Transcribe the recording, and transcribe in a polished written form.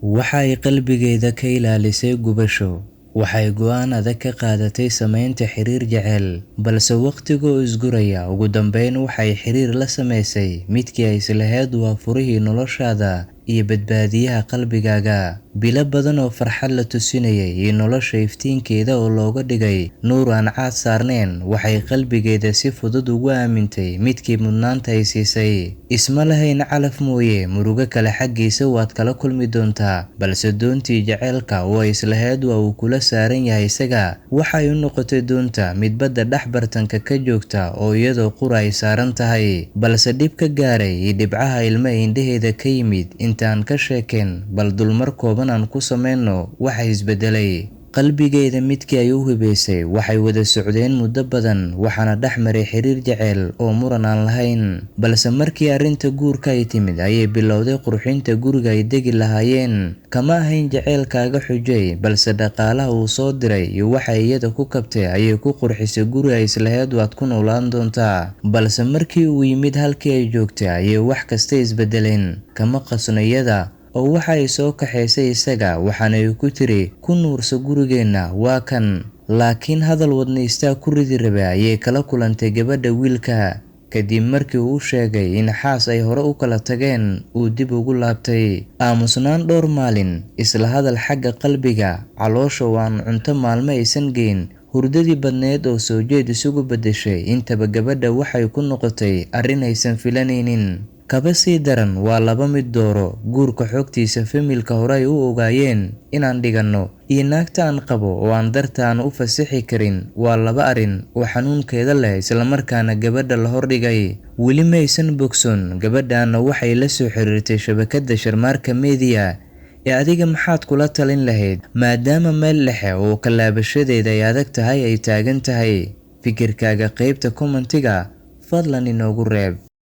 Waxa ay qalbigeeda ka ilaalisay gubasho. Waxay go'aan adag ka qaadatay samaynta xiriir jacayl, balse waqtiga oo isguraya, ugu dambeyn waxay xiriir la samaysay midkii ay islahayd waa furihii noloshaada iyo badbaadiyaha qalbigaaga. Bilo badan oo farxad la tusinayay iyo nolosha iftiinkeeda oo looga dhigay nuur aan caad saarnayn, waxay qalbigeeda si fudud ugu aamintay midkii mudnaanta ay siisay. Isma lahayn calaf mooye, murugo kale xaggiisa waad kala kulmi doontaa, balse doontii jacaylka oo ay islahayd waa uu kula saaran yahay isaga, waxay u noqotay doonta mid badda dhex bartanka ka joogta oo iyadoo qura ay saaran tahay. Balse dhib ka gaaray iyo dhibcaha ilmo indhaheeda ka yimid intaan ka sheekeen, bal dulmar kooban aan ku sameyno waxa isbedelay. Qalbigeeda midkii ay u hibaysay waxay wada socdeen muddo badan, waxaana dhex maray xiriir jacayl oo muran aan lahayn. Balse markii arrinta guurka ay timid ayay bilowday qurxinta guriga ay degi lahaayeen. Kama ahayn jacaylkaaga xujay, balse dhaqaalaha uu soo diray iyo waxa iyada ku kabtay ayay ku qurxisay guri ay islahayd waad ku noolaan doontaa. Balse markii uu yimid halkii ay joogtay ayay wax kasta isbedeleen. Kama qasno iyada oo waxa ay soo kaxaysay isaga, waxaana ay ku tiri ku nuurso gurigeenna waa kan. Laakiin hadal wadne istaag ku ridi rabay ayay kala kulantay gabadha wiilka. Kadib markii uu sheegay in xaas ay hore u kala tageen uu dib ugu laabtay. Aamusnaan dhowr maalin, isla hadal xagga qalbiga, caloosha oo aan cunto maalmo aysan geyn, hurdadii badneed oo soo jeed isugu beddeshay, intaba gabadha waxay ku noqotay arrin aysan filanaynin. Kaba sii daran waa laba mid dooro, guurka xogtiisa familka hore ay u ogaayeen inaan dhiganno iyo naagta aan qabo oo aan darta aan u fasixi karin waa laba arrin oo xanuunkeeda leh isla markaana gabadha la hordhigay. Weli ma aysan bogsoon, gabadhaana waxay la soo xiriirtay shabakadda Sharmaarka Media. Ee adiga maxaad kula talin lahayd maadaama meel dhexe oo ka laabashadeeda ay adag tahay ay taagan tahay? Fikirkaaga qaybta commentiga fadlan inoogu reeb.